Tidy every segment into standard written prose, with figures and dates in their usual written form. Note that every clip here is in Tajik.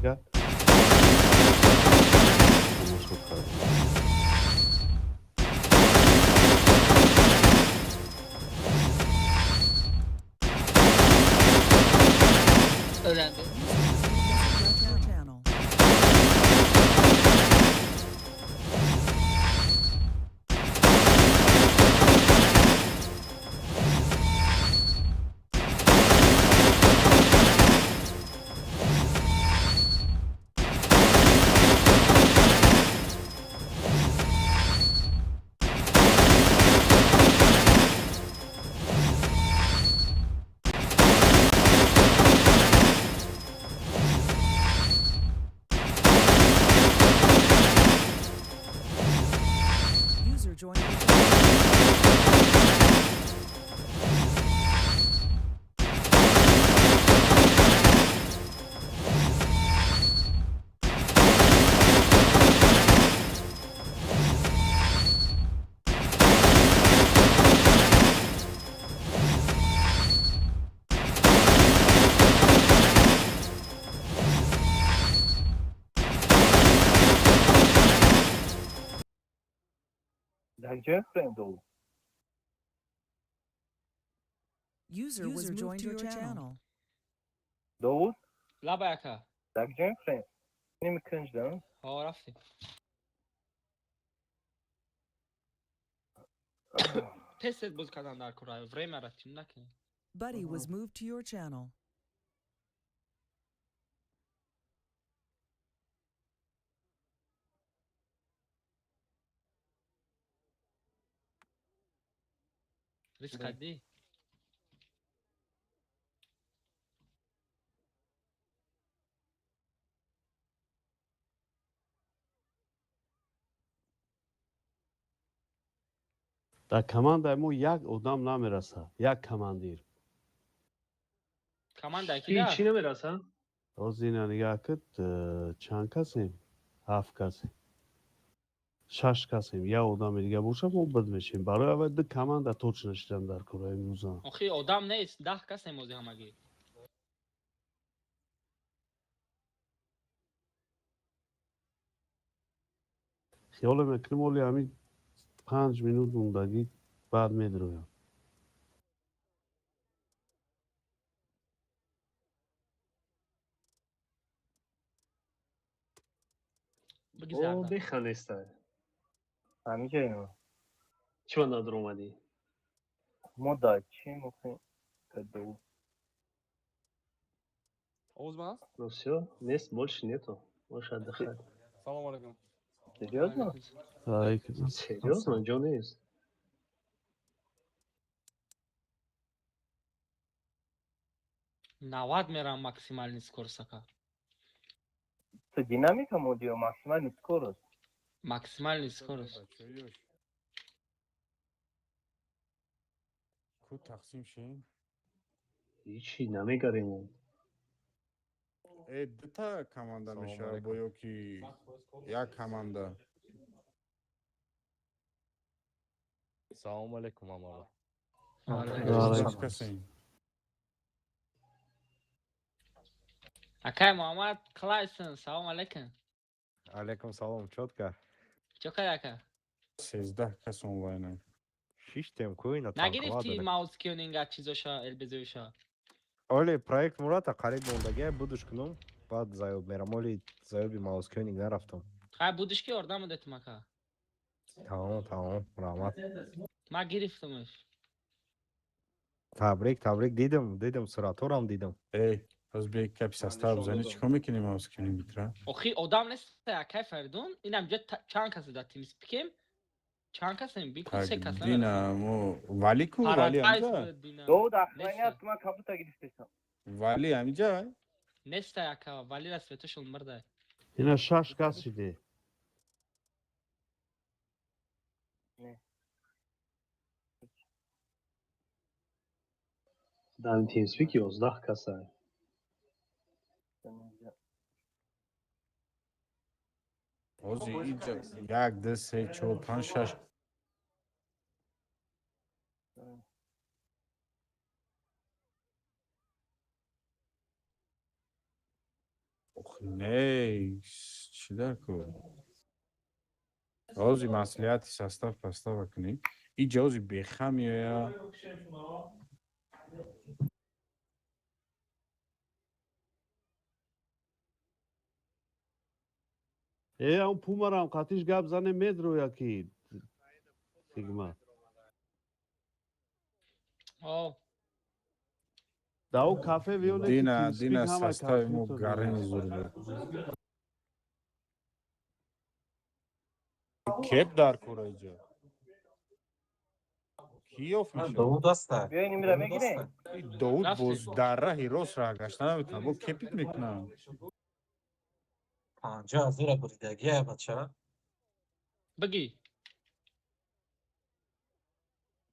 Дига тамошо кардем. Öğrendi. Your channel. User joined your channel. Дар ҷои френдол. User was User moved joined to your your channel. channel. Довуд, Лаба яка. дар ҷои френд. Намекунҷдам. Ҳо, рафтем. Тез тез боз кардан дар кора. Время ра тим накунем. Buddy was moved to your channel. Риск кардӣ? Дар командаи мо як одам намерасад, як командир. Команда Чӣ ки чӣ намераса? Ҳозир ина нигаҳ куд, чанд касем? Ҳафт касем, шаш касем. Як одами дига боша, мо бид мешем. Барои аввал ду команда точно шидан дар кора имрӯза. Охи, одам нест, 10 касем ози ҳамагӣ. Хиёле мекунем, оли ҳамин 5 минут мондагӣ баъд медроям. О, Бигзарда. беха неста. Ҳамиҷоем. Чӣ ба надор омадӣ? Мо дар чӣ мухи Довуд. Овоз ман аст? Ну всё, нест, больше нету. Можешь отдыхать. Салом алейкум. Серьёзно? Алейкум. Серьёзно, ҷо нест. 90 мерам максимальный скорость, ака. Ту динамика моди ё максимальный скорость? Максимальный скорость. Ку тақсим шем? Ҳичи намегарем. Э, дута команда Салом мешавад алейкум. бо ё ки як команда? Салом алейкум ҳамаро. Алейкум. Касем? Акай Муҳаммад Клайсон, салом алейкум. Алейкум салом, чётко. Чо кай, ака? 13 кас онлайнам. Шиштем ку ина. Нагирифти маус кёнинга, чизоша, элбезоиша? Оли проект Мурата қариб мондагия, будуш кунум, баъд заёб мерам. Оли заёби маускёнинг нарафтам. Хай, будиш ки ёрдам дедтум, ака. Тамом, тамом, раҳмат. Ман гирифтамаш. Табрик, табрик, дидам, дидам, суратҳорам дидам. Эй, ҳоз бе капи состав бизанӣ, чӣ кор мекунӣ маускёнинг битра? Охи, одам нест, акай Фаридун. Инам ҷо чанд касе дар тимспикем? Чанд касем? Бику се кас. Дина мо вали ку, вали ҳамҷа? Довуд, охранять, ман кабута гирифтесам. Вали ҳамиҷа? Неста, ака, валира светошон мирда. Ина шаш кас шиде. Не. Дар TeamSpeak 11 каса. Ҳозир иҷа як, ду, се, чор, панҷ, шаш. Не, чӣ дар кор? Ҳози маслиҳати состав пастава кунем. Иҷа ҳози беха меоя. Э, он пумарам қатиш гап зане медроя ки сигма. О. Да у кафе вионе. Дина, дина состави мо гарени зур буд. Кеп дар кора иҷа. Ки ёфт мешавад? Довуд аста. Биёин имира мегирем. Довуд Рафтем. боз дар раҳи рост раҳ гашта наметавонад. Бо кепит мекунам. 50 0-а буридагия, бача. Бигӣ.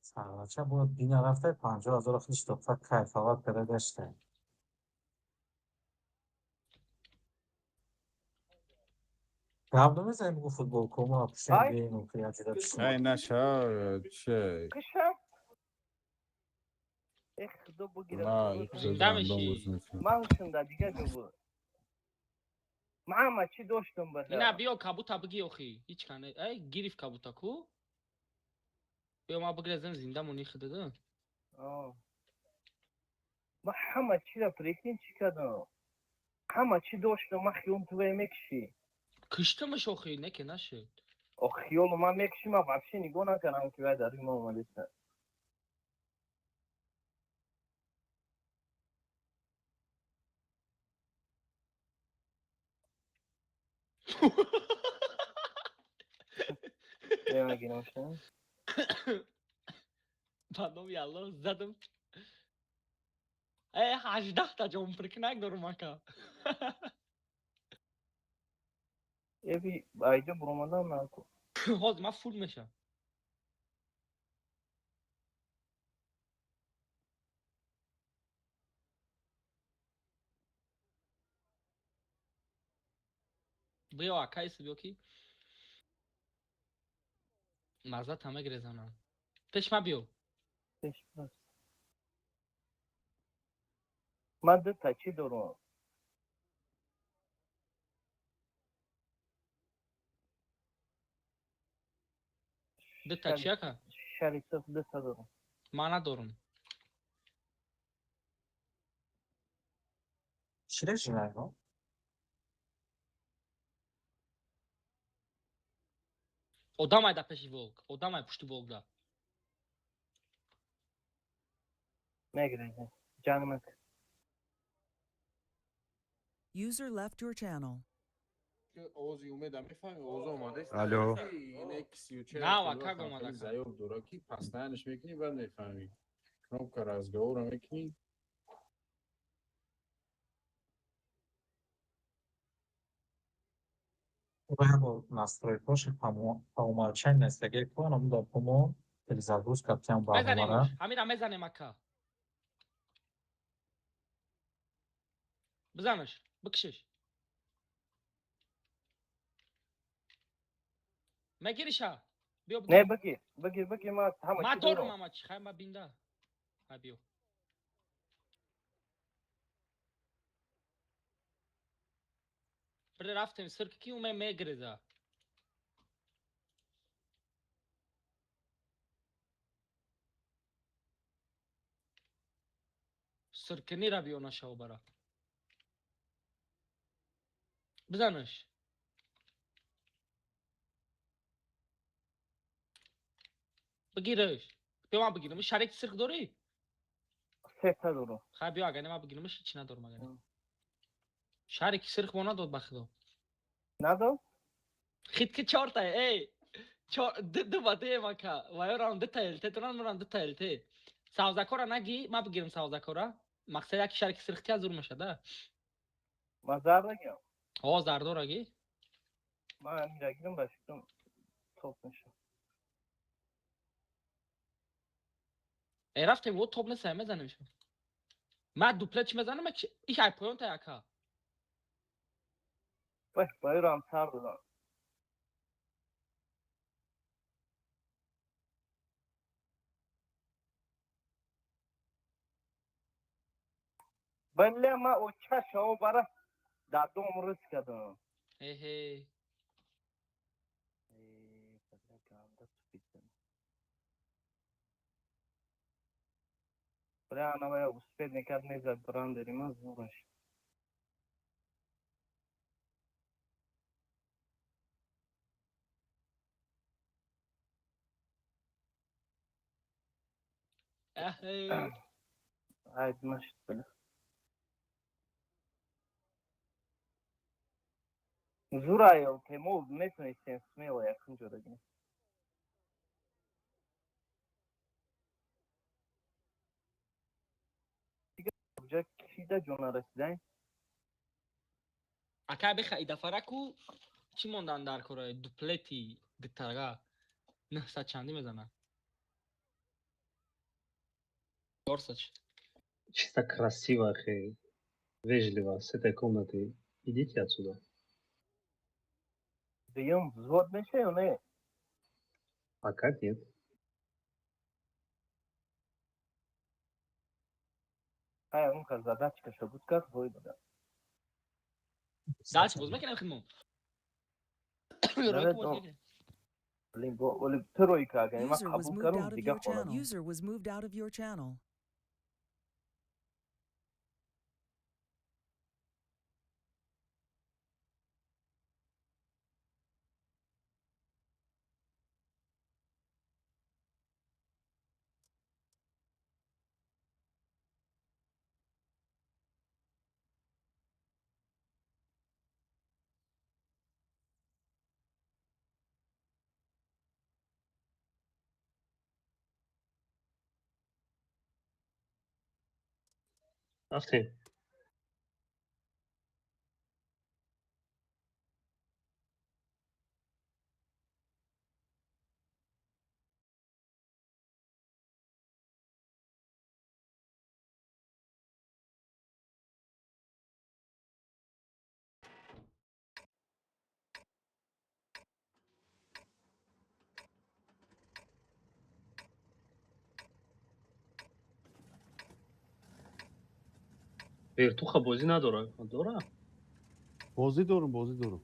Сарбача бояд бина рафта 50 0-а худиш дофта кайфават карда гашта. Гап намезанем, гу футболкома пушем Ай. бием яҷуда пушем. Ай наша че Кишам. Э, худо бугирад. на Зинда мешӣ. Ман ҳушам дар дигар ҷо буд. Ман ҳама чӣ доштам Ина бада. биё кабута бигӣ охи. Ҳеч кане. Ай гирифт кабута ку. Биё ма бигрезем зинда мони хидада. Ман ҳама чиро прикинь чӣ кардам. Ҳама чӣ доштам, ман хиёлам ту вай мекишӣ. Киштамаш охи, не ки нашуд. О, хиёлу ман мекишӣ, ман вообще нигоҳ накардам ки вай дар рӯи ман омадеста. Мегирам ша. Ба номи Аллоҳ задам. Э, 18 та ҷон прикинак дорум ака. Эби айҷо буромадан наку. Ҳозир ман фул мешам. Биё акайси биё ки маззата мегирезанам. Пеш ма биё. Пеш бас. Ман дута чӣ дорам? Дута чи ака? Шарик дута дорам. Ман надорам. Чӣ режимаё? Одамай да пеши волк, одамай пушти волк да. Мегирем. Ҷанмак. User left your channel. Овози умеда мефаҳми, овоз омадааст. Алло. На, ака омад, ака. Заёб дора ки постоянно мекунӣ, баъд мефаҳмӣ. Кнопка разговора мекунӣ. Бояд настройкош по умолчанию настаге кун, ам да помо перезагрузка тям барномара. Мезанем, ҳамира мезанем ака. Бизанаш, бикшиш. Мегириша. Биё Не, бигир, бигир, бигир, ман ҳама Ман чӣ дорам дорам. ама чи, хай ма бинда. Хай биё. Бире рафтем сирк ки уме мегиреза. Сиркинира биё нашав бара. Бизанаш. Бигираш. Биё ман бигирам. Шарик сирк дорӣ? Сета дорам. Хай биё агар не ман бигирамаш ҳеч надорам агар. Шарики сирх бо надод ба худо. Надод? Хит ки чорта эй. Чор ду ду ба ду мака. Вайорам ду та ЛТ доран мурам ду та ЛТ. Савзакора наги, ман бигирам савзакора. Мақсад як шарики сирх тия зур меша да. Ман зар нагирам. Ҳо зардораги. Ман амира гирам ба фикрам топ меша. Э рафтем во топ неса мезанем шо. Ман дуплет чи мезанам иш ай поён та яка. Вай, вайорам сар додам. Бале, ман оча шаво бара Дар дом рӯз кардам. Эҳе. Бля, она успеть никак не за брандери, ма зураш. Эҳе. Ай, нашид, бля. Зураел, темо метонистем смело якум ҷо дагем. Ҷа кида ҷо нарасидаем? Ака биха идафараку чӣ мондан дар кораи дуплети дитага 900 чандӣ мезанад? 400 шуд. Чисто красиво, хей. Вежливо, с этой комнаты. Идите отсюда. Дуюм взвод меша ё не? Пока нет. Ай, он ка задачка шо буд кард, вой буда. Дальше боз мекунем хидмон. Блин, бо оли тройка агар ман User was қабул moved кардам out of дига your хона. channel. User was moved out of your channel. Рафтем. Вертуха бозӣ надора? Дора? Бозӣ дорум, бозӣ дорум.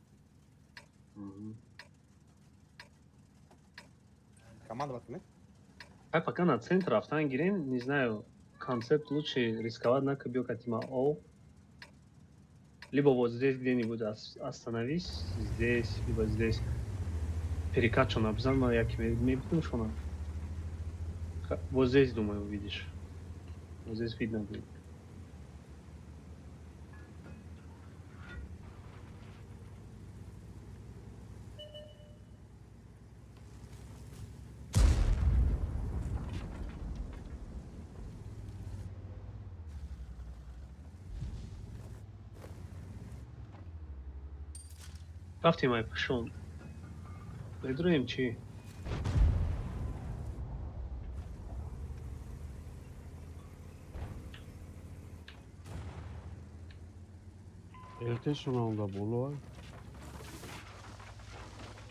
Командовать кунед. Ай, пока на центр рафтан гирем, не знаю, концепт лучше рисковать на кабио О. Либо вот здесь где-нибудь остановись, здесь, либо здесь. Перекат шона бизан, ма яки мебинам шона. Вот здесь, думаю, увидишь. Вот здесь видно будет. Рафтем, ай пашон. Медроем чӣ? ЛТ-шон онда боло.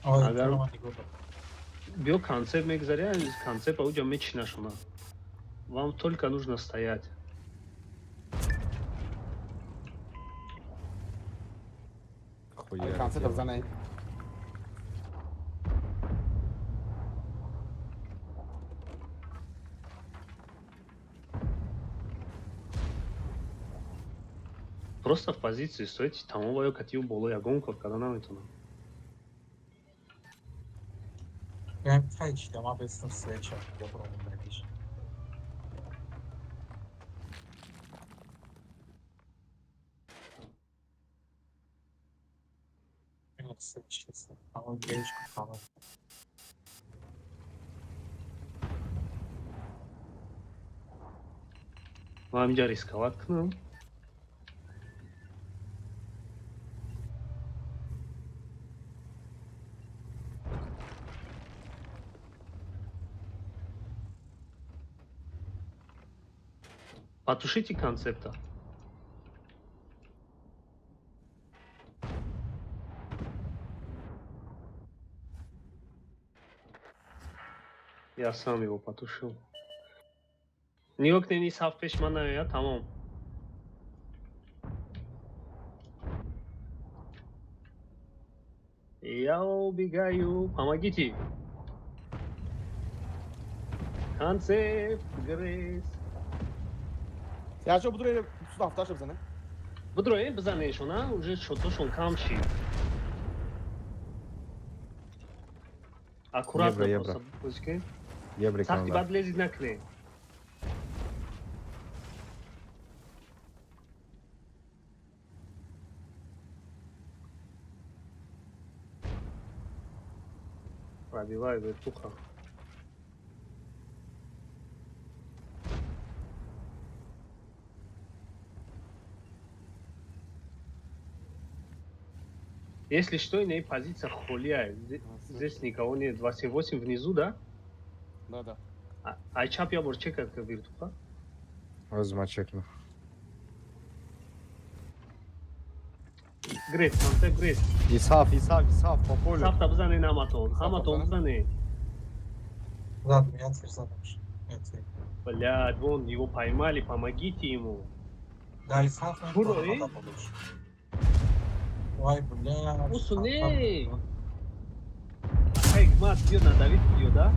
Агар биё концепт мегзари, концепт ауҷа мечинашона. Вам только нужно стоять. Концепт бизанед. Просто в позиции стойте, тамом ва ё кативу боло ягон кор карда наметавонам. Я хайч, ма бестам свеча, добро мегиш. Ман ҳаминҷа рисковать кунам. Потушите концепта. Я сам его потушил. Нигоҳ кунед, ин саф пеш ман наояд, тамом. Я убегаю. Помогите. Концепт, Грейс. Яшо будро 27 бизане. Будро бизане шона, уже шотошон кам шид. Аккуратно Евро, просто бозике. Евро. Сахти бад лезид накне. Пробивай, вертуха. Если что, и позиция холия. Здесь никого нет. 28 внизу, да? Да, да. А чап я бор чекат ка виртуха? Возьма чекну. Грейс, концепт Грейс. Исаф, Исаф, Исаф, по полю. Сафта бизане наматон. Хаматон бизане. Ладно, я теперь задамшь. Блядь, вон его поймали, помогите ему. Да, Исаф, Буро, Ой, бля. Усуне! Эй, мат, бьет, надавить ее, да?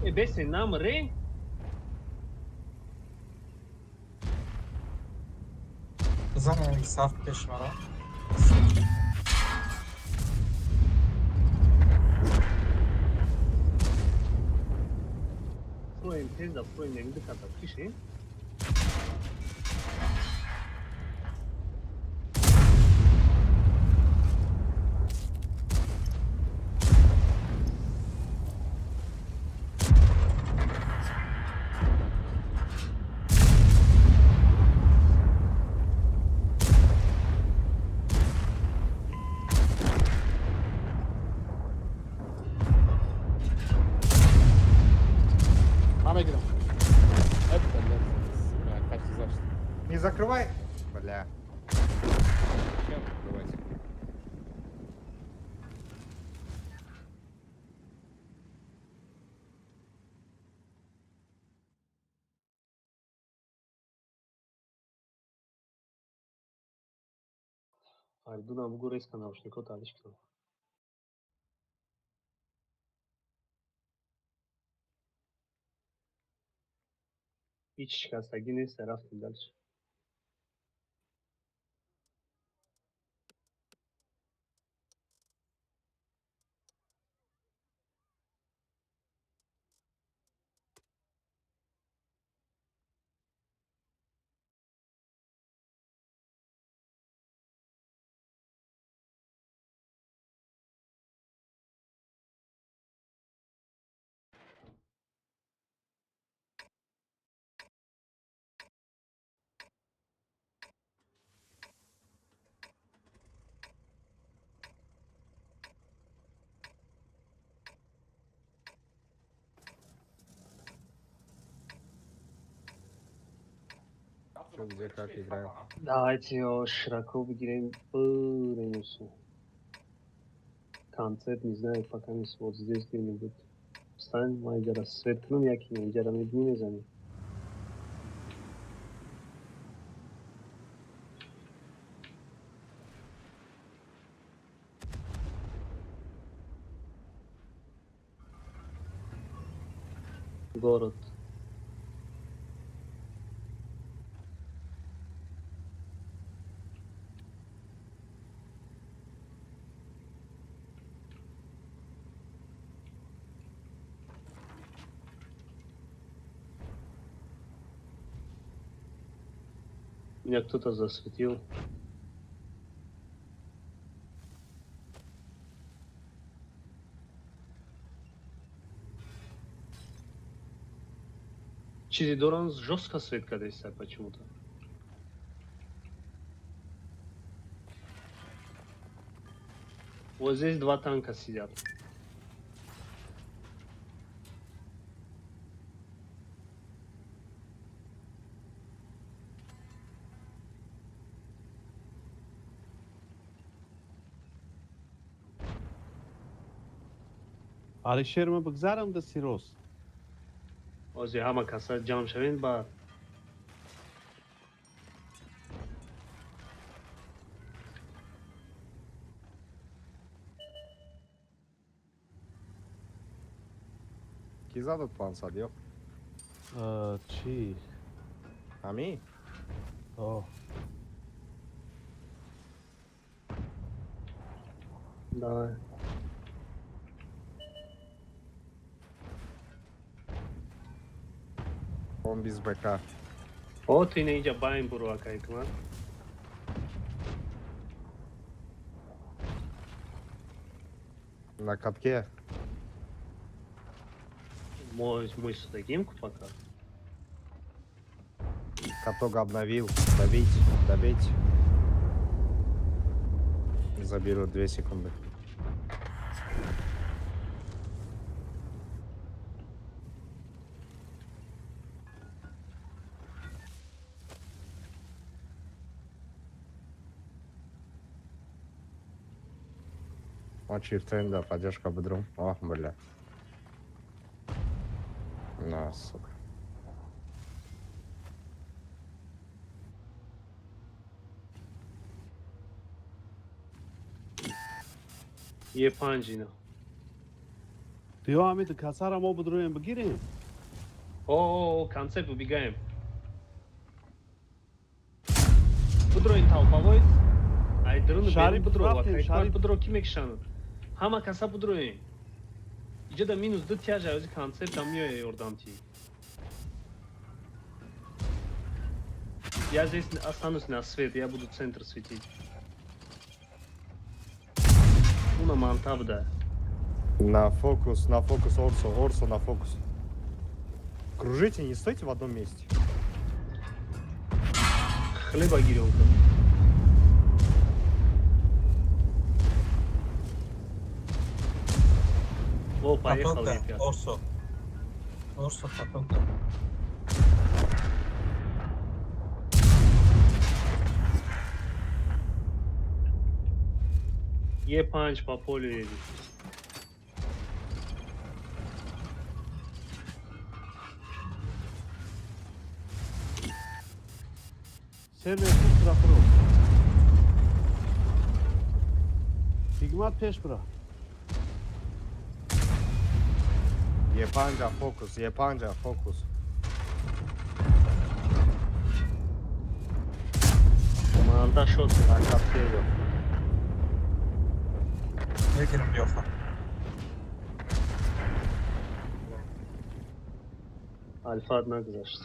Эй, бесен, нам рей. Зана Исаф пешмара. Проем тезда, проем не вида, киши. Не закрывай. Бля. Давайте. Фаридуна бугу резко наушникот алиш кунам. Ҳеҷ шикастагӣ нест, рафтем дальше. Что, где, как играем? Давайте его широко выделим по. Концепт, не знаю, пока не вот здесь где-нибудь. Встань, майдера, свет кнум, яки майдера, не за ним. Город. Меня кто-то засветил. Чизидоран жестко светка действует почему-то. Вот здесь два танка сидят. Алишер, ма бигзарам да сирос. Ози ҳама каса ҷамъ шавем ба Кӣ задад 500 ё? Чӣ? Ҳамин? О. Давай. Он без БК. О, ту ина инҷа байн буро, ака Ҳикмат. На катке. Мой судагим пока. Каток обновил. Добить, добить. Заберу 2 секунды. Мочи в тренда, поддержка бедром. О, бля. На, сука. Е5 ина. Биё, ҳамин касара мо бидроем, бигирем. О, концепт, убегаем. Бидроин толповой. Ай друну Шариф берун бидро, рафтем, ака Ҳикмат Шариф. бидро, ки мекшанад. Ҳама каса бидроем. Иҷа да минус ду тяжа, ози концептам меоя ёрдам ти. Я здесь останусь на свет, я буду центр светить. Уна манта буда. На фокус, на фокус, Орсо, Орсо на фокус. Кружите, не стойте в одном месте. Хлеба гирём кун. О, поехал. Каток да, Е5. Орсо. Орсо каток да. Е5 по полю едет. Сервер трафро. Ҳикмат, пеш бира. Е5 фокус, Е5 фокус. Манта шот. На катке идет. Мегирам Лёха. Альфа нагузашт.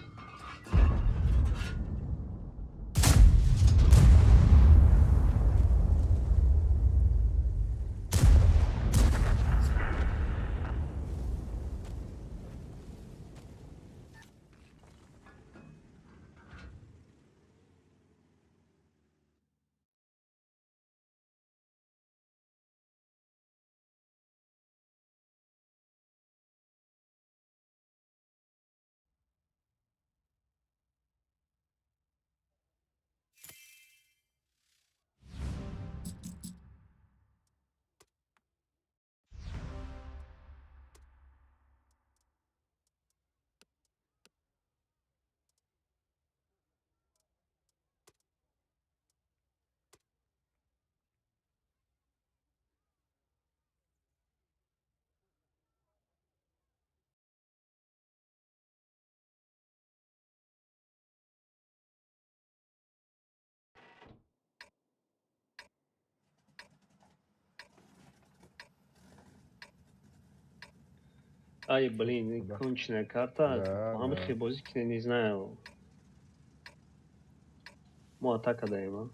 Ай, блин, Да. конченая карта. Да, Ҳами да. хебозӣ ки не знаю. Мо атака даем, а?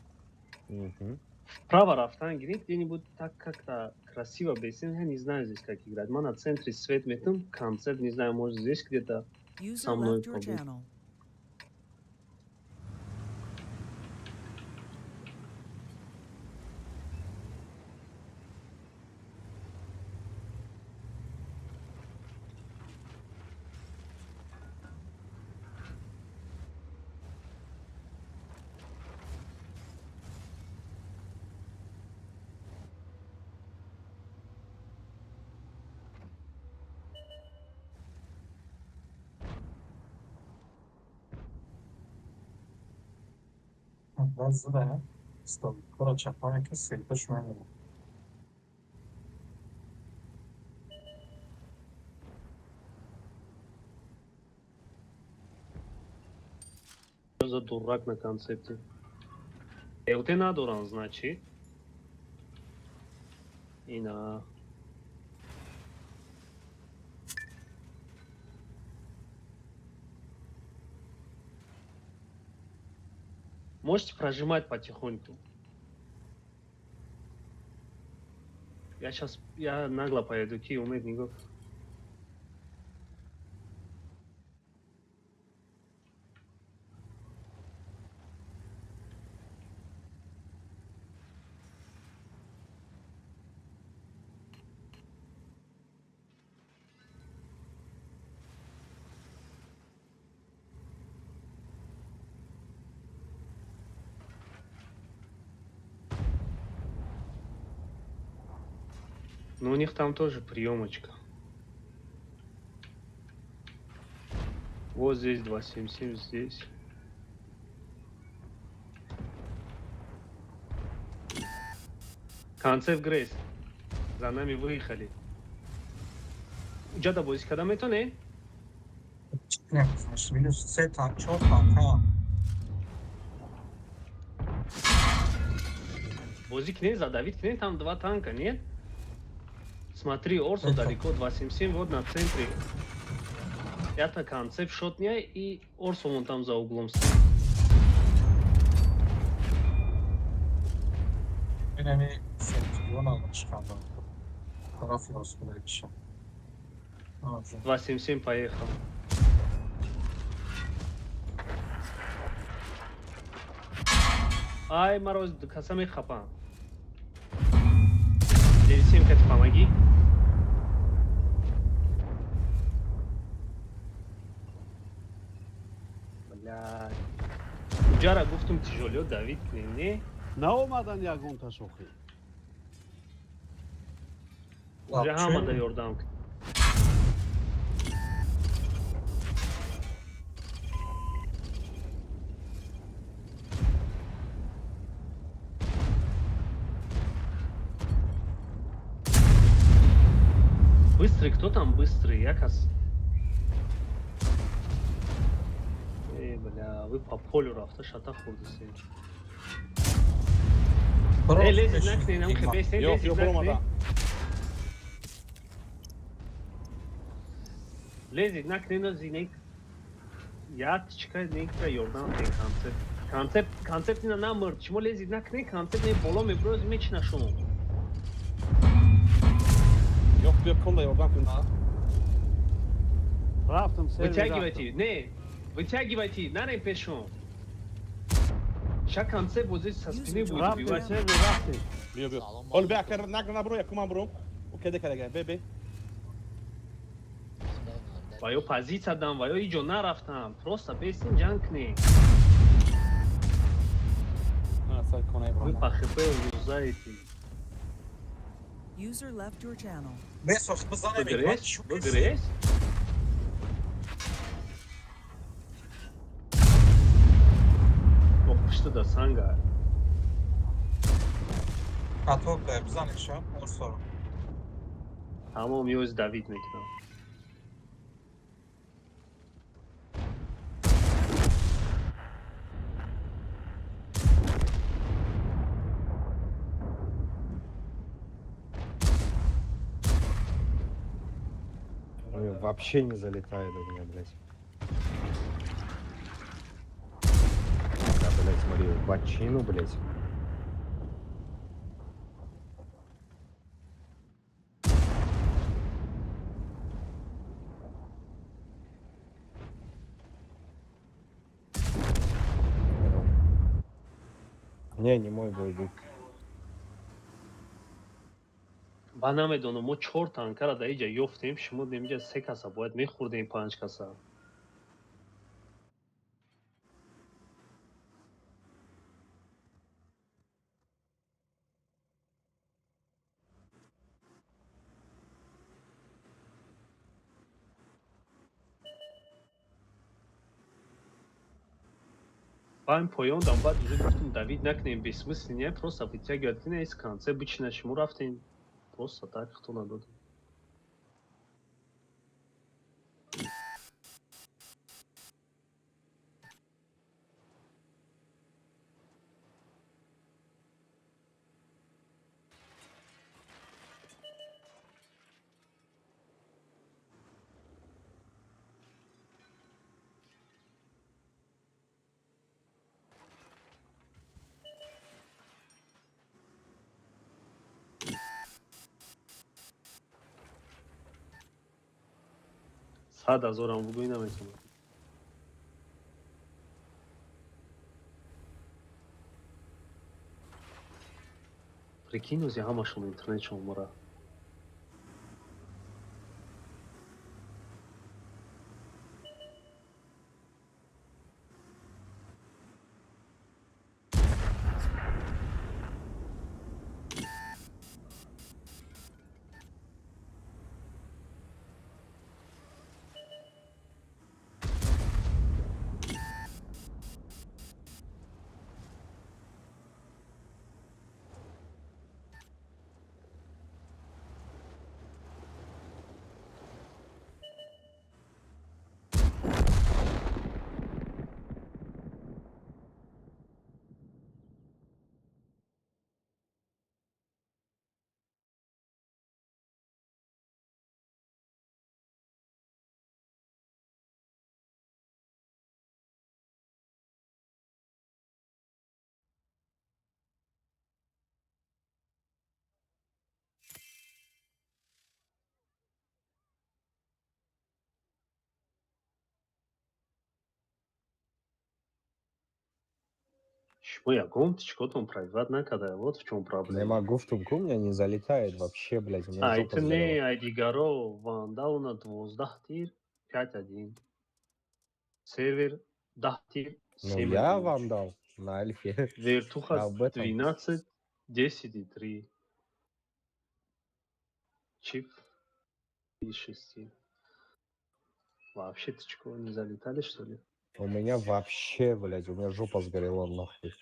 Мгм. Вправо рафтан гирифт, где-нибудь так как-то красиво бесим. Я не знаю здесь, как играть. Ма на центре свет метум, концепт, не знаю, может, здесь где-то User со мной left your побыть. channel. Баъд зада столикора чапа мекард, светаш мемонад. Что за дурак на концепте? ЛТ надоран, значит. Ина. Можете прожимать потихоньку. Я сейчас, я нагло поеду, ки умеет не. Ну, у них там тоже приемочка. Вот здесь 277, здесь. Концепт Грейс. За нами выехали. Ҷада бозӣ карда метонӣ? Минус се танк, чор танка. Бозӣ кунед, задавить кунед, там два танка, нет? Смотри, Орсо далеко, 277, вот на центре. Это концепт шотня, и Орсо вон там за углом стоит. Инами Сентурионам чиканда. Тарафи ростгулекша. 277 поехал. Ай, мороз, касами хапан. 97, Катя, помоги. Блядь. Уҷара гуфтум, тяжело давить кунем, не? Наомадан ягонташ охир. Уже ҳамада ёрдам. Быстрый, кто там быстрый? Я кас. Эй, бля, вы по полю рафта шата хурдисе. Эй, лезет накне, нам хб, лезет накне. Лезет накне на зинек. Я чика некра ёрдам те концепт. Концепт, концепт на намр. Чмо лезет накне, концепт не боло меброз меч на шумо. Ёх, биё конда ёрдам кун. Рафтам сервер. Вытягивайте, не, вытягивайте, нарем пешон. Ща концепт вот здесь со спины будет убивать. Рафтем, сервер, рафтем. Биё, биё. Ол бе акар награ набро, якум бром. Окей, дека, бе, бе. Ва ё позиция дам, ва ё иҷо нарафтам. Просто бесин ҷанг кунем. Вы по хп юзаете. User left your channel. Вы Грейс? Ох, пишта да санга. Каток да бизанеша, Орсо. Тамом, ёз давид мекунам. Вообще не залетает у меня, блядь. Да, блядь, смотри, в бочину, блядь. Не, не мой бой был. Ба намедонам, мо чор танкара дар иҷа ёфтем, шумо инҷа се каса бояд мехӯрдем, панҷ каса. Баъд поён дам, баъд уже гуфтум давид накунем, бессмысленно, просто вытягивать кунем, из конце бичина шумо рафтем. Просто так, кто надо. 100 000-ам бугӯй, наметавонам. Прикинь, ози ҳамашон интернетшон мора. Шумо ягон тичкотон пробивать накарда, вот в чем проблема. Не могу в тумку, у меня не залетает вообще, блядь, у меня Ай, жопа ты не, сгорела. ай, дигаро, вандауна 12 тир, 5-1. Сервер 10 тир, Ну, 7 я 1. вам дал на альфе. Вертуха Об этом. 12, 10 и 3. Чип и 6. Вообще тычко не залетали, что ли? У меня вообще, блядь, у меня жопа сгорела нахуй.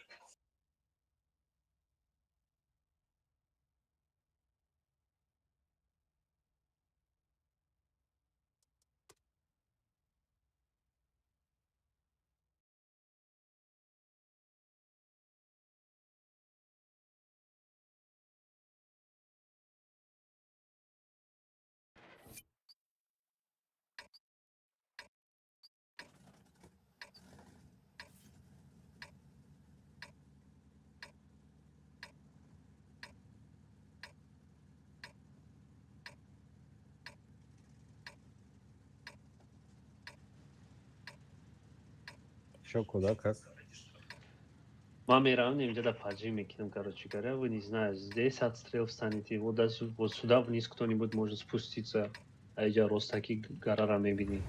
Чё, куда, как? Маме равним где-то поджими кинем, короче говоря, вы не знаю, здесь отстрел встанете, вот, вот сюда вниз кто-нибудь может спуститься, а я рост таки гора мебини.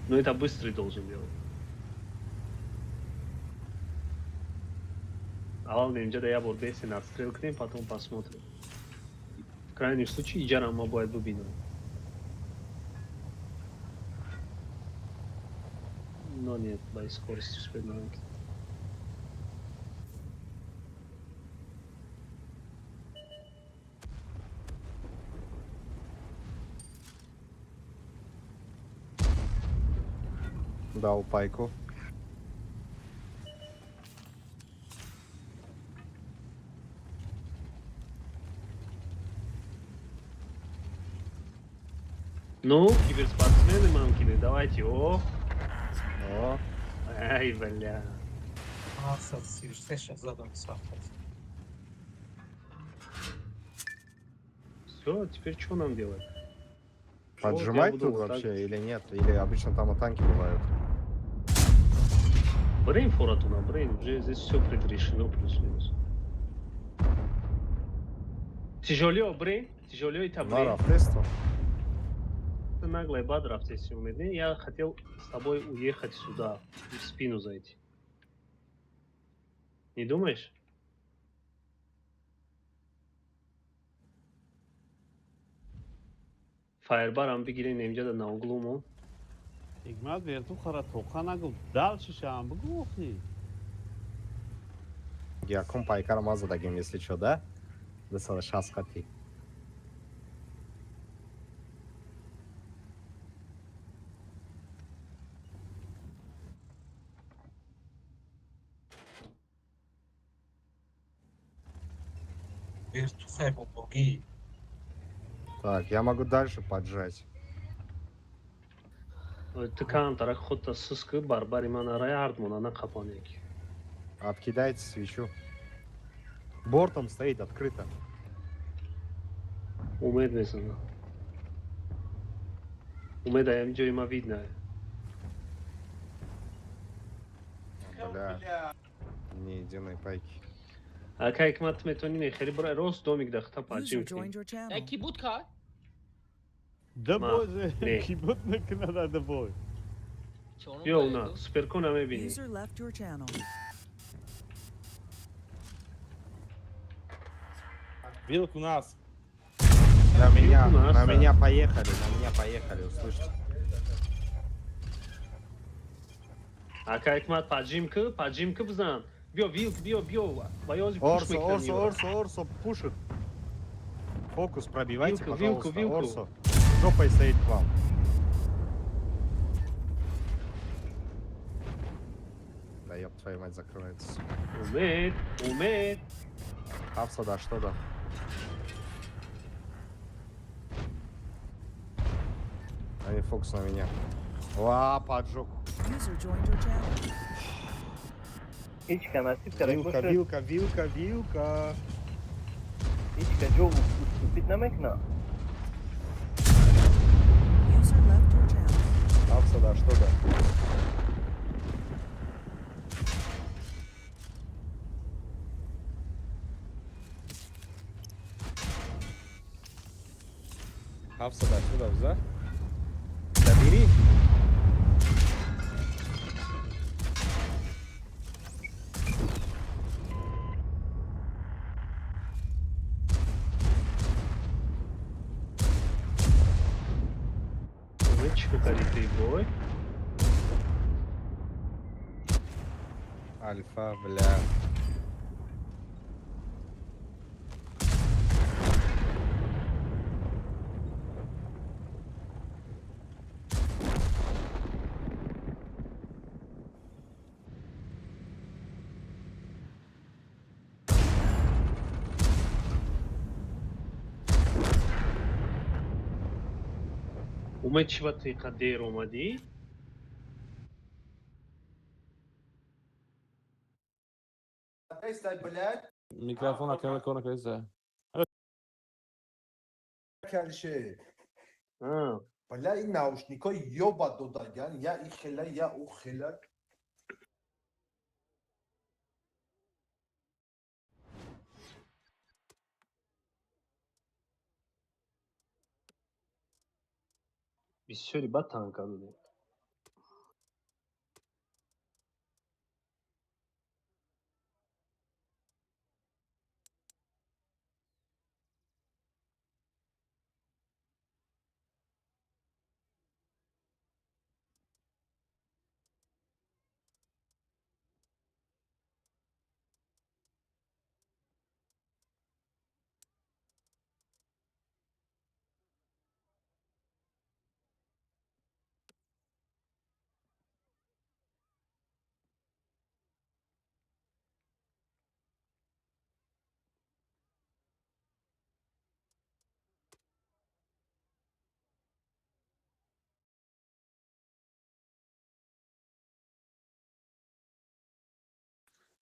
Но это быстрый должен делать. Аввал инҷа я бор бесен отстрел кунем, потом посмотрим. В крайнем случае иҷара ма бояд бубинам. Но нет, бай скорость успеть на рынке. Дал пайку. Ну, киберспортсмены, мамкины, давайте, о! О, Ай, бля. 736 задам сахар. Все, теперь что нам делать? Вот, я Поджимать буду тут вот так. вообще или нет? Или обычно там и танки бывают? Брейн форатуна, брейн, уже здесь все предрешено плюс-минус. Тяжелее брейн, тяжелее это брейн. Нара, фресто. Ты наглая бадра в Я хотел с тобой уехать сюда, в спину зайти. Не думаешь? Фаербарам бигирем инҷа на углу мо. Ҳикмат, вертухара тоқа нагу, дальше шам бугу охи. Якум пайкара ма задагим, если чё, да? 260 хати. Вертухай бобоги. Так, я могу дальше поджать. Ту камтарак худта суску барбари ман арай ардмона на қапонек. Откидайте свечу. Бортом стоит открыто. Умед мезана. Умеда, ҷои ма видно. Бля, ни единой пайки. Ака ҳикмат метавонӣ нехели бира рост домик дахта паҷим кунӣ. Ки буд ка? Да бой, ки буд мекунад да бой. Биё на, суперкона мебинӣ. Вилк у нас. На меня, на меня поехали, услышите. Ака ҳикмат паҷим ку бизан. Биё вилк, биё. Орсо, Орсо, Орсо, Орсо, пушит. Фокус пробивайте, пожалуйста. Вилку. Орсо жопой стоит к вам. Да ёб твою мать, закрывается. Умед, умед. Хавса, да, что да? Они фокус на меня. Ва, поджог. Вилка, вилка, вилка, вилка. Ичка ҷо уступить намекна. Хавса, да, что да? Хавса, да, сюда, вза. Забери. Бой. Альфа, бля. Умед чӣ ба ту инқадр дер омадӣ? Микрофон акама кор накарда. Бля, ин наушникҳо ёба додаган, я и хела, я у хела. Бисёри бад танка додем.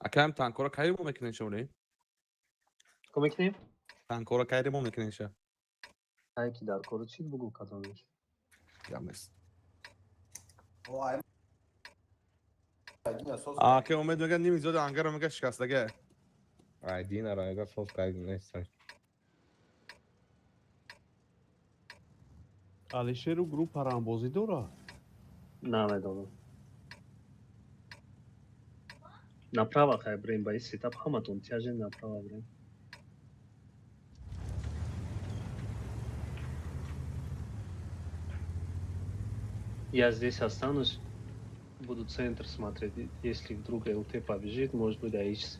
Акам танкора кай мо мекунем шумо? Ко мекунем? Танкора кай мо мекунем ша? Кай ки дар кору чӣ бугу кадомиш? Гамес. Ака умед мега ними зиёд ангара мега шикастага. Ай, динара мега сос кай нест. Алишеру группа рамбозӣ дора? Намедонам. Направо хай брем, ба ин сетап ҳаматон тяжен направо брем. Я здесь останусь, буду центр смотреть. Если вдруг ЛТ побежит, может быть, АИЧ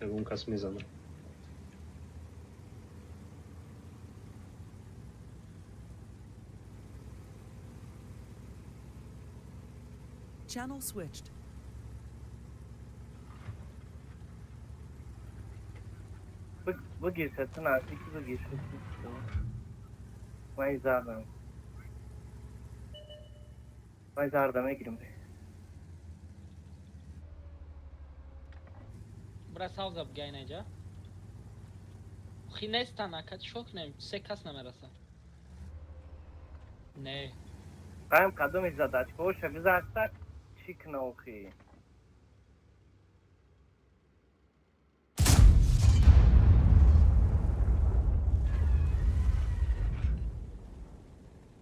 ягон кас мезанам. Channel switched. Бигир ту наздики бигир. Ман зардам. Ман зардам мегирам. Бра савза бигай наҷа. Хи нестан ака чӣ кунем? Се кас намераса. Не. Қаем кадоми задачкаҳоша гузашта чӣ кна охи?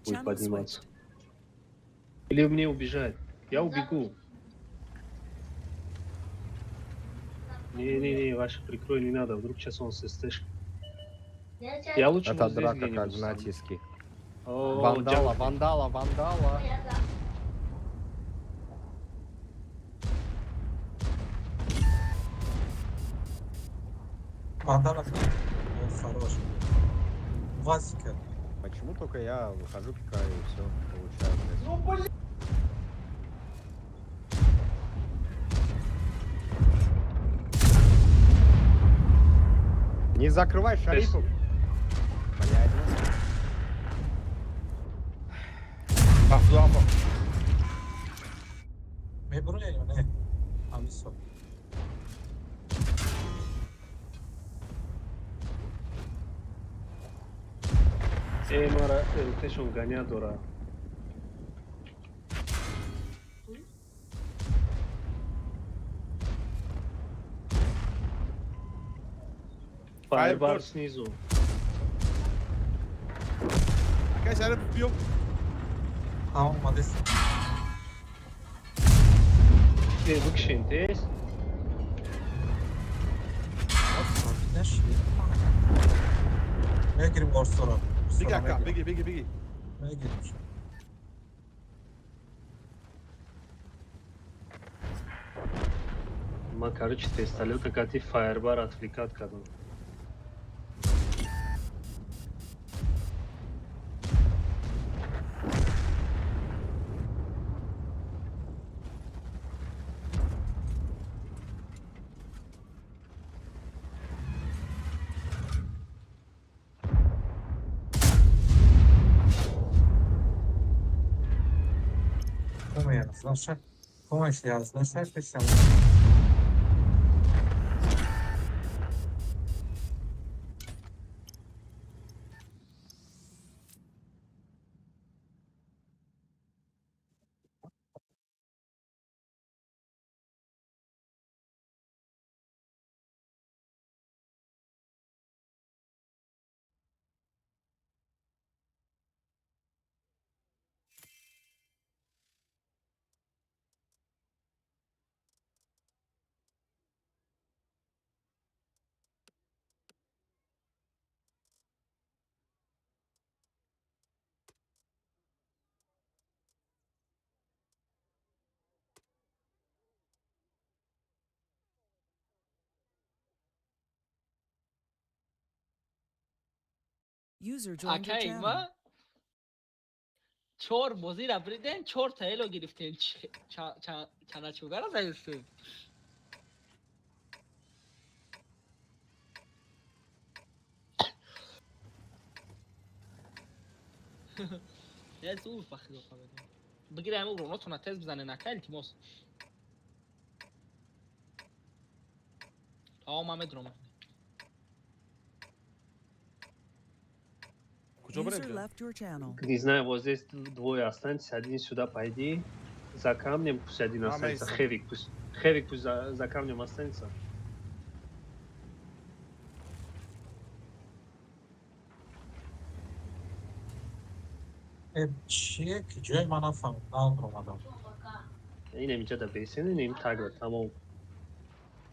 Будет Channel подниматься. switched. Или мне убежать. Я убегу. Не-не-не, ваши прикрой не надо. Вдруг сейчас он с СТшки. Я лучше Это вот здесь драка как где-нибудь в стану. натиске. О, Вандала, джамп. вандала, вандала. Вандала. О, хорош. Вазика. Почему только я выхожу, пикаю и все, получаю, блядь. Ну, блин! Не закрывай шарипов. Блядь. Ҳафтуҳафт. Мебуре ё не? Ҳамисо. Эй, мара, ЛТшон гоня дора. Фаербар снизу. Акай Шариф биё. Ҳа, омадест. Эй, выкшин, тез? Наши. Мегирим орсора. Биги ака, биги, биги, биги. Мегирим. Ма, короче, тесталёта кати фаербар отвлекать кадам. Come yazdın? Come yazdın? Sen User joined your Акай channel. ма чор бозира бриден, чор та эло гирифтем. Чана чугара заюстум. Я зур бахидо қабедем. Бигире ҳамин уронотона тез бизане нака илтимос. Таом ман медурам. Куҷо User барем? left your channel. Не знаю, вот здесь двое останется, один сюда пойди. За камнем пусть один А, останется. Мейсон. Хевик пусть. Хевик пусть за камнем останется. Чие ки ҷои ман нафаҳмид, наомадам. Инем инҷа да бесен, инем тагра, тамом.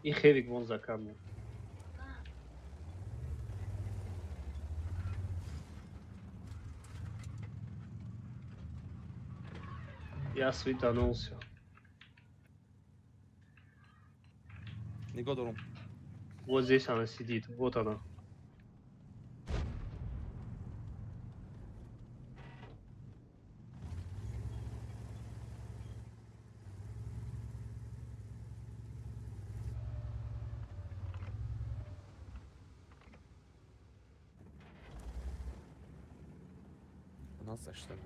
И Хевик вон за камнем. Я светанулся. Нигоҳ дорум. Вот здесь она сидит, вот она. Нас что ли?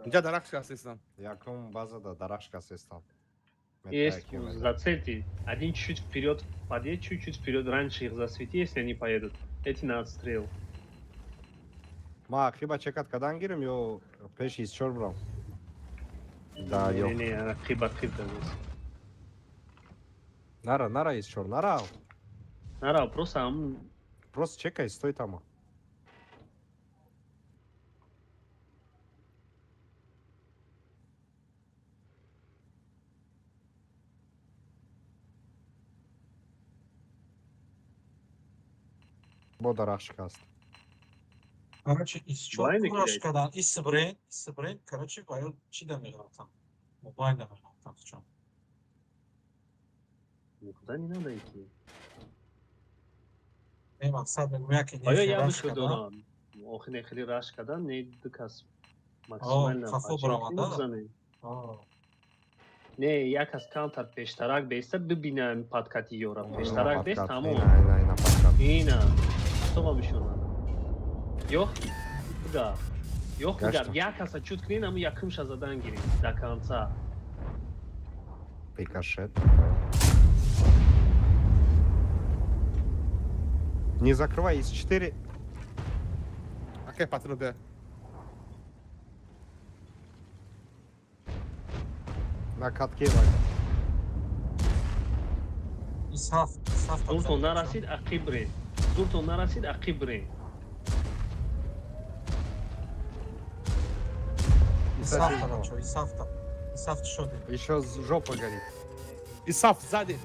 Инҷа дарахт шикастестам. Якум базада дарахт шикастестам. Есть, зацельте. Один чуть-чуть вперед, подъедь чуть-чуть вперед, раньше их засвети, если они поедут. Эти на отстрел. Ма хиба чекат кадан гирим ё пеш из чор брам? Да, Не, ё. не, хиба хиба здесь. Нара, нара из чор, нара. Нара, просто ам... Просто чекай, стой там. Бо дарахт шикаст. Короче, из Вайны чор кураш кидает. кадан, ис брен, короче, баё чи да меғалтам? Мобайл да меғалтам, чон. Никуда не надо идти. Не, мақсад мегӯям, яке Оё не я раш выход кадан. дорам. Охи не хели раш кадан, не ду кас максимально хафо пачи баромада? бизанем. О, Не, як аз камтар пештарак беста бибинам подкати ёра. Пештарак бест тамом. Ина, ина, ина, подкат. Ина. Что бишонад? Ёх, буда. Ёх, буда. Гашта. Як каса чут кунин, аму якумша задан гирим. До конца. Рикошет. Не закрывай, из 4. Акай патро бе. На катке, Ваня. ис ҳафт, ис ҳафт Зуртон нарасид, ақиб бирен. Зуртон нарасид, ақиб бирен. Ис ҳафта, бачо, ис ҳафта. Ис ҳафт шудем. Еще жопа горит. Исаф сзади.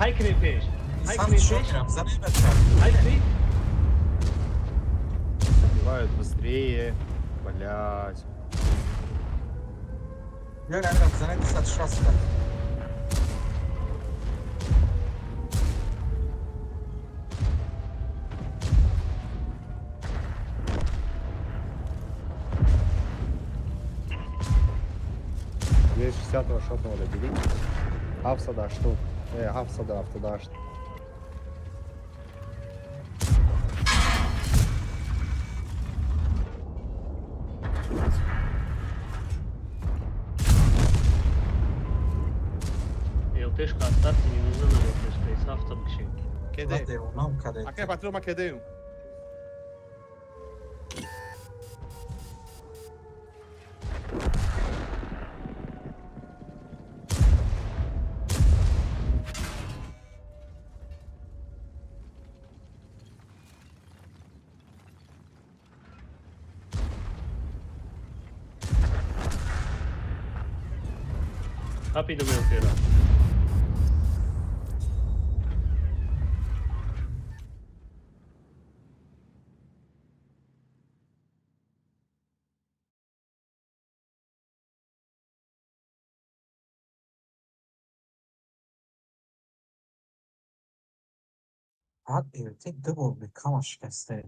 Ҳай кунем пеш. Ис Ҳай ҳафт кунем шуд пеш. мирам, занем бача. Ҳай кунем. Убивают быстрее. Блять. Биёр, амирам, занем 260 та. Здесь 60-го шотного добили. Ҳафсада штук. Ҳафсада ҳафтодашт. ЛТшка оставьте, не нужна нам ЛТшка. Ис ҳафта бикшем. Кеде. Девонам каде. Акай патро ма кедею. Рапидо ЛТра. Баъд ЛТ ду бор бекама шикасте.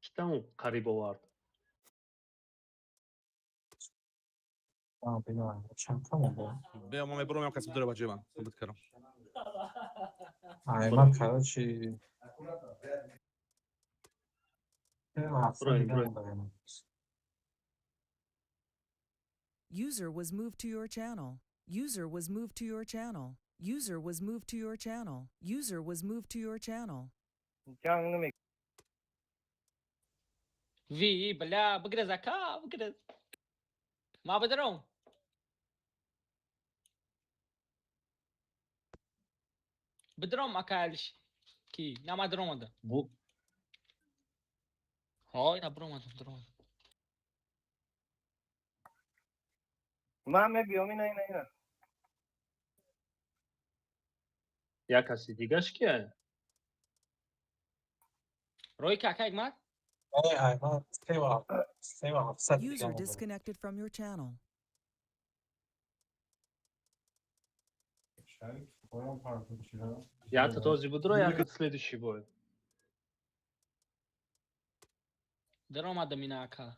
Китам қариб овард. А, бинам, чанд та монда? Бе, ма мебурам, як кас бидора ба ҷои ман. Буд кардам. Ай, ман, короче, Брой, брой. User was moved to your channel. User was moved to your channel. User was moved to your channel. User was moved to your channel. Ҷанг наме. Ви, бля, бигрез, ака, бигрез. Ма бадром. Бадром, ака, алиш. Ки, нама дромада. Бу Ой, на бромадам, дромадам. Ман мебиём, ина, ина, ина. Як каси дигаш кия? Ройка, ака, игмат? Не, ай, ман сева, сева ҳафтсад дига User монда. disconnected from your channel. Якта този будро, якта следующий бой. Дромадам, ина, ака.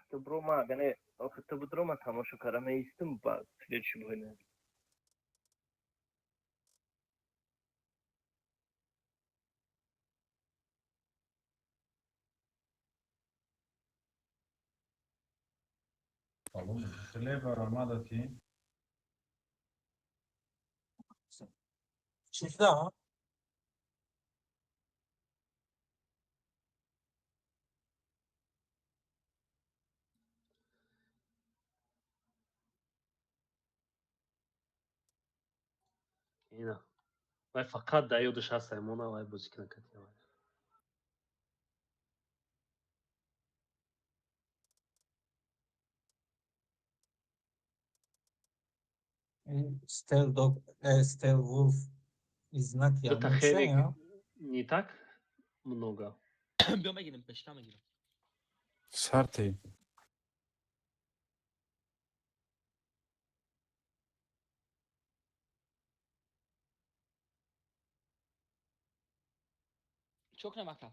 Ту бро ма агане охи ту будро ма тамошо кардам меистум ба следующий бой не. Хлеб аромадати. Чӣ шуда? Ина. Вай фақат дар ёдаш ҳаст аймона вай бозӣ кунад кати вай. Стел Дог, Стел Вулф и знаки Дута Амунша, хеле я? не так много. Биё мегирем, пешта мегирем. Шарти. Чё кунем ака?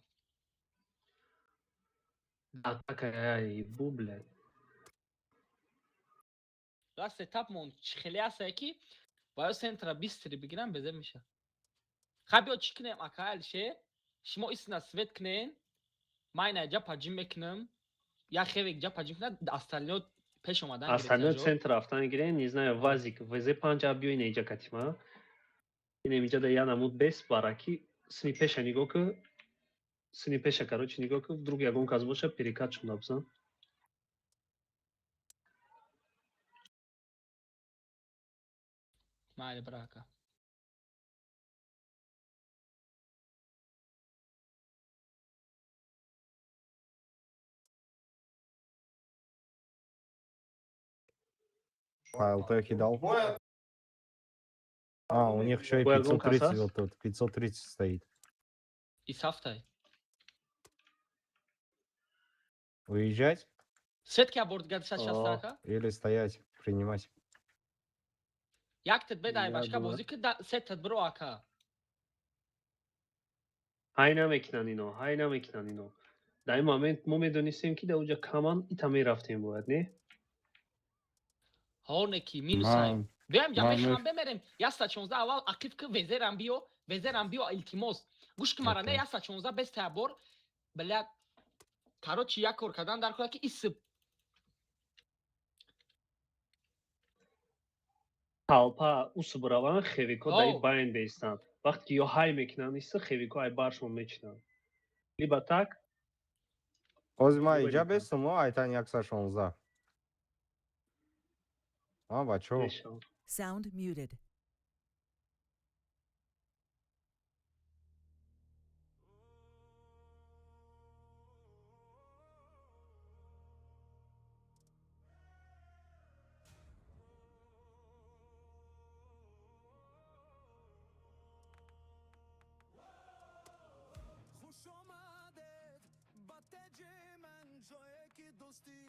Атака я ебу, блядь. Ра сетап мон хеле ҳастае ки бояд центра бистри бигирам безе меша. Ха биё чӣ кунем ака Алише? Шумо истина свет кунен, ман ина ҷа паҷим мекунам, як хевек ҷа паҷим кунад, остальное пеш омадан Остальное гирифта ҷо. центр рафтан гирем, не знаю, вазик, ВЗ5 биё ина иҷа катима. Ина инҷа да я намуд бес бараки, сини пеша нигоҳ ку, сини пеша, короче, нигоҳ ку, вдруг ягон кас боша, перекат шуда бизан. Майли бра ака. Файл ТХ дал. А, у них еще и Ой, огонь 530 касас. вот тут, 530 стоит. И сафтай. Выезжать Свет ки аборт гадиса шаста О. ака? или стоять, принимать? Як тет бедай Я башка думаю. бозӣ ки се тет бро ака. Ҳай намекунанд ино, ҳай намекунанд ино. Дар ин момент мо медонистем ки дар уҷа каман ита мерафтем бояд, не? Ҳо не ки минусай. Ман Биёем ҷа ман мехам бемерем. 116 аввал ақиб ки везерам биё, везерам биё илтимос. Гӯш ки мара не 116 бес та бор. Бля короче як кор кардан дар кора ки исб Толпа усуб раванд, хевико дар Оу. байн беистанд. Вақте ки ё ҳай мекунанд иста, хевико ай баршон мечинанд. Либо так, Ҳозир ман либо иҷа не так. бестум, о, айтан 116. А, бачо. Мешавад. Sound muted. Хуш омадед ба теҷи ман, ҷое ки дӯстӣ